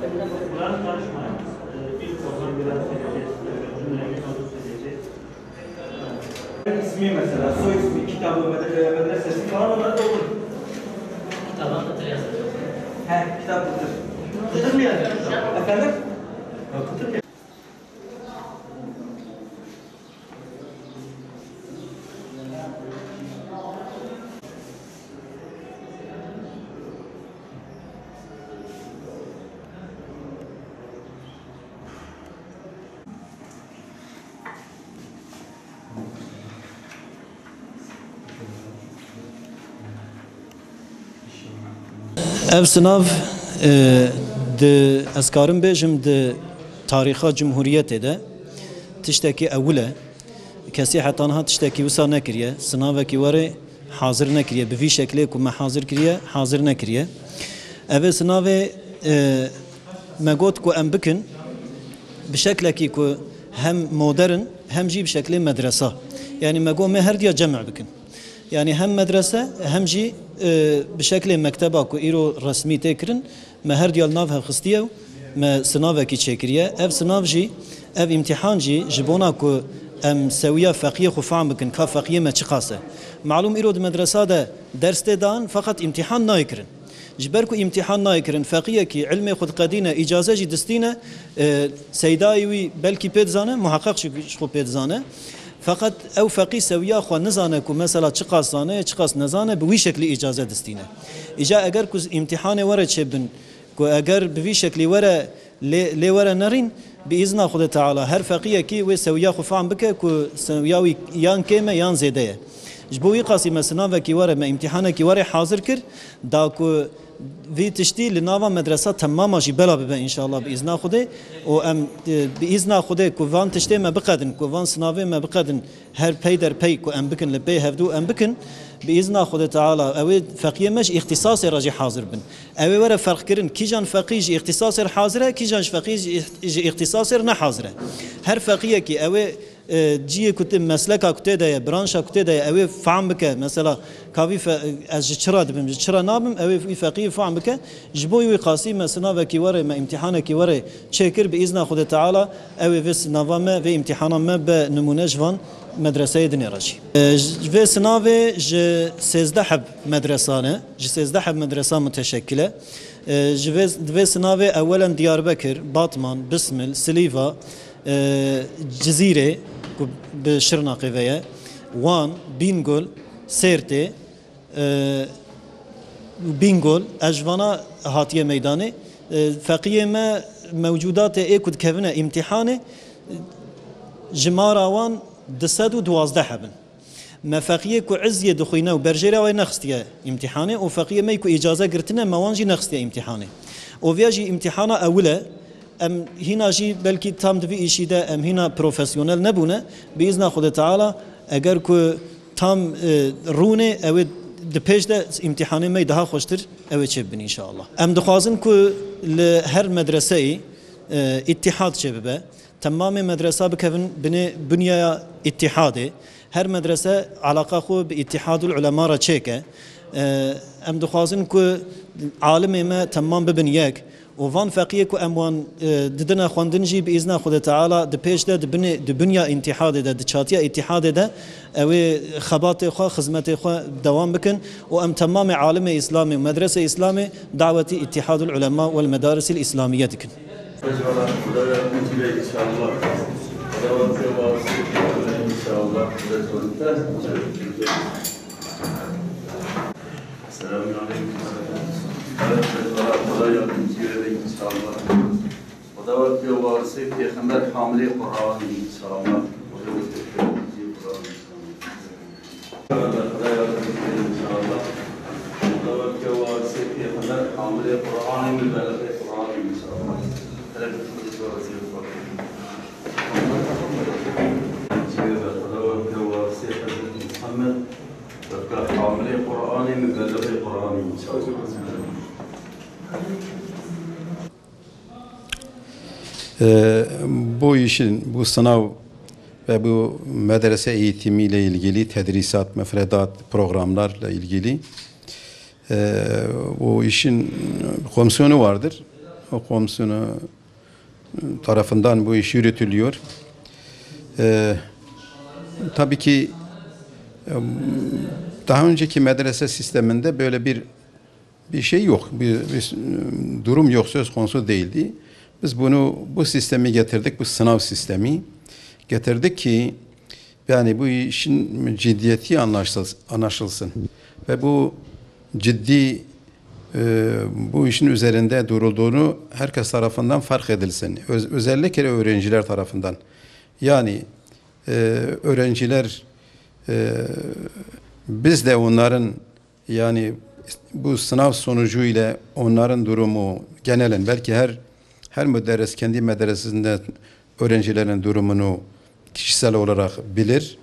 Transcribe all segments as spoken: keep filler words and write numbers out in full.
Kur'an karışmayın. Ee, ilk oradan biraz söyleyeceğiz. Cümleyi bir söyleyeceğiz. İsmi mesela, soy ismi, kitabı, medre-, e, medresesi falan, onları doldurun. Kitaba Kıtır yazılacak. He, kitap Kıtır. Kıtır mı yazıyor? Efendim? Ya, Kıtır mı? Ev sinav, e, di, ez karim bêjim, di tarîxa Cumhuriyetê de tiştekî ewil e. Kesî heta niha tiştekî wisa nekiriye. Sinavekî werê hazir nekiriye. Bi vî şeklê ku me hazir kiriye, hazir nekiriye. Ev ê sinavê, e, me got ku em bikin bi şeklekî ku hem modern, hem jî bi şeklê medresa. Yanî me got me her diya cem bikin. Yanî hem medrese, hem jî, e, bi şeklê mekteba ku îro resmî tê kirin, me her diya li nav hev xistiye û me sinavekî çêkiriye. Ev sinav jî, ev îmtîhan jî ji bona ku em sewiya feqiyê xwe fehm bikin, ka feqiyê me çiqas e. Malûm îro di medresa de ders tê dan, feqet îmtîhan nayê kirin. Ji ber ku îmtîhan nayê kirin, feqiyekî ilmê xwe diqedîne, îcaze jî distîne, e, seydayê wî belkî pê dizane, muheqeq jî ji xwe pê dizane. Feqet ew feqî sewiya xwe nizane ku mesela çiqas zane, çiqas nezane, bi wî şeklî îcaze distîne. Îca eger ku îmtîhanê were çêbin, ku eger bi vî şeklî were lê, lê were nerîn, bi îzna Xwedê Teala her feqiyekî wê sewiya xwe fehm bike ku sewiya wî yan kêm e yan zêde ye. Ji bo wî qasî me sinavekî were, me îmtîhanekî were hazir kir, da ku vî tiştî li nava medresa temama jî bela bibe înşallah bi îzna Xwedê. Û em, e, bi îzna Xwedê ku van tiştê me biqedin, ku van sinavê me biqedin, her pey der pey ku em bikin, li pey hevdû em bikin, bi îzna Xwedê Teala ew ê feqiyê me ji îxtîsasê re jî hazir bin. Ew ê were ferqkirin, kîjan feqî ji îxtîsasê re hazir e, kîjan ji feqî ji îxt-, ji îxtîsasê re ne hazir e. Her feqiyekî ew ê, e, ciyê ku tê, mesleka ku tê de ye, branşa ku tê de ye, ew ê fehm bike. Mesela, ka vî fe-, ez ji çi re dibim, ji çi re nabim, ew ê wî feqî fehm bike. Ji bo wî qasî me sinavekî were, me îmtîhanekî were çêkir, bi îzna Xwedê Teala ew ê vê sinava me, vê îmtîhana me be nimûne ji van medreseyê dinê re jî. E, ji vê sinavê ji sêzdeh heb medresa ne, ji sêzdeh heb medresa muteşekkil e. E, ji vê, di vê sinavê ewelen Diyarbekir, Batman, Bismil, Silîva, e, Cizîrê ku bi Şirnaqê ve ye, Wan, Bîngol, Sêrtê, e, Bîngol, ez ji vana hatiye meydanê. E, feqiyê me mewcûdatê ê ku dikevine îmtîhanê, jimara wan du sed û duwazdeh hebin. Me feqiyê ku Izziyê dixwîne û berjêra wê nexistiye îmtîhanê û feqiyê me ku îcaze girtine, me wan jî nexistiye îmtîhanê. Û viya jî îmtîhana ewil e. Em hîna jî belkî tam di vî îşî de em hîna profesyonel nebûne. Bi îzna Xwedê Teala eger ku tam, e, rûnê, ew ê di pêş de îmtîhanê me daha xweştir ew ê çêbibin înşallah. Em dixwazin ku li her medreseyê, e, îtîhad çêbibe. Temamê medresa bikevin binê binyaya îtîhadê. Her medrese alaqa xwe bi Îtîhadul Ulema re çêke. E, em dixwazin ku alimê me temam bibin yek. Û van feqiyê ku em wan, e, didine xwendin jî bi îzna Xwedê Teala di pêş de di binê, di binya îtîhadê de, di çatiya îtîhadê de ew ê xebatê xwe, xizmetê xwe dewam bikin û em temamê alimê Îslamê û medresê Îslamê dawetî Îtîhadul Ulema wel Medarisîl Îslamiye dikin. Xwedê yardimcî be înşallah. Xwedê wekî warîsê pêxember înşallah. Selamünaleyküm. Xwedê yardimcî be înşallah. Xwedê wekî warîsê pêxember hamilê Qur'anê înşallah. Xwedê wekî pêxember Qur'anê înşallah. Xwedê yardimcî be înşallah. Xwedê wekî warîsê pêxember hamilê Qur'anê, mubelixê Qur'anê înşallah. Hele bir Xwedê warîsê Xwedê wekî warîsê Hezretî Muhammed, wekî hamilê Qur'anê, mubelixê Qur'anê înşallah. E, bu işin, bu sınav ve bu medrese eğitimiyle ilgili, tedrisat, müfredat, programlarla ilgili, e, bu işin komisyonu vardır. Komisyonu tarafından bu iş yürütülüyor. Ee, tabii ki, e, daha önceki medrese sisteminde böyle bir bir şey yok, bir, bir, e, durum yok, söz konusu değildi. Biz bunu, bu sistemi getirdik, bu sınav sistemi getirdik ki, yani bu işin ciddiyeti anlaşıl-, anlaşılsın ve bu ciddi, e, bu işin üzerinde durulduğunu herkes tarafından fark edilsin. Öz-, özellikle öğrenciler tarafından. Yani, e, öğrenciler, e, biz de onların, yani bu sınav sonucu ile onların durumu genelen, belki her, her müderris kendi medresesinde öğrencilerin durumunu kişisel olarak bilir,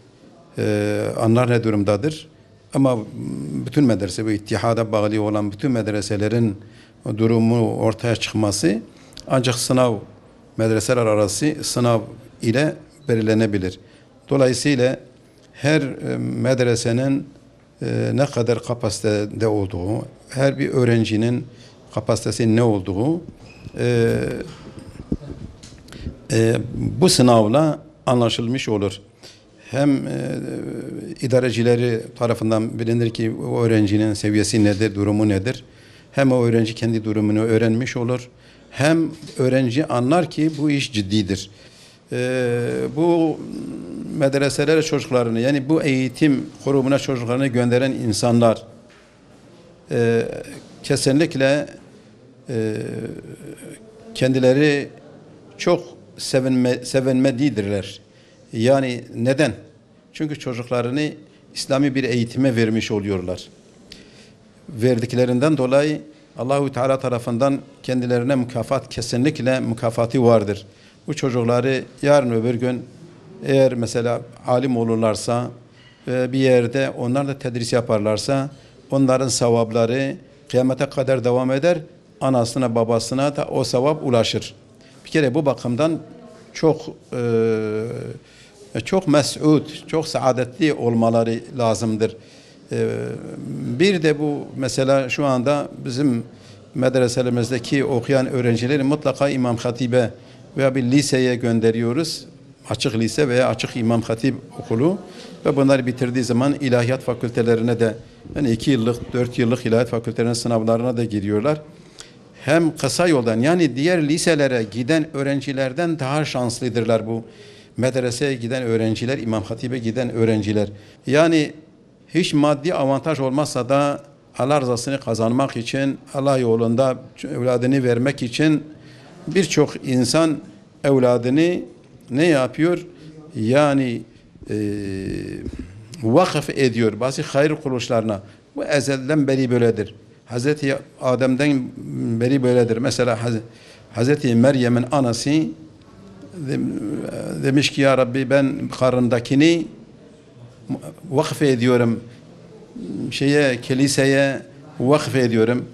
e, anlar ne durumdadır. Ama bütün medrese, bu ittihada bağlı olan bütün medreselerin durumu ortaya çıkması ancak sınav, medreseler arası sınav ile belirlenebilir. Dolayısıyla her, e, medresenin, e, ne kadar kapasitede olduğu, her bir öğrencinin kapasitesi ne olduğu, e, e, bu sınavla anlaşılmış olur. Hem, e, idarecileri tarafından bilinir ki o öğrencinin seviyesi nedir, durumu nedir. Hem o öğrenci kendi durumunu öğrenmiş olur, hem öğrenci anlar ki bu iş ciddidir. E, bu medreselere çocuklarını, yani bu eğitim kurumuna çocuklarını gönderen insanlar, e, kesinlikle, e, kendileri çok sevinme, sevinmelidirler. Yani neden? Çünkü çocuklarını İslami bir eğitime vermiş oluyorlar. Verdiklerinden dolayı Allahu Teala tarafından kendilerine mükafat, kesinlikle mükafatı vardır. Bu çocukları yarın öbür gün eğer mesela alim olurlarsa ve bir yerde onlar da tedris yaparlarsa, onların sevapları kıyamete kadar devam eder. Anasına, babasına da o sevap ulaşır. Bir kere bu bakımdan çok, e, çok mes'ud, çok saadetli olmaları lazımdır. E, bir de bu mesela şu anda bizim medreselerimizdeki okuyan öğrencileri mutlaka İmam Hatip'e veya bir liseye gönderiyoruz. Açık lise veya açık İmam Hatip okulu ve bunları bitirdiği zaman ilahiyat fakültelerine de, yani iki yıllık, dört yıllık ilahiyat fakültelerinin sınavlarına da giriyorlar. Hem kısa yoldan, yani diğer liselere giden öğrencilerden daha şanslıdırlar bu medreseye giden öğrenciler, İmam Hatip'e giden öğrenciler. Yani hiç maddi avantaj olmazsa da Allah rızasını kazanmak için, Allah yolunda evladını vermek için birçok insan evladını ne yapıyor? Yani, e, vakıf ediyor bazı hayır kuruluşlarına. Bu ezelden beri böyledir. Hazreti Adem'den beri böyledir. Mesela Haz-, Hazreti Meryem'in anası dem-, demiş ki, "Ya Rabbi, ben karnımdakini vakıf ediyorum, şeye, kiliseye vakıf ediyorum."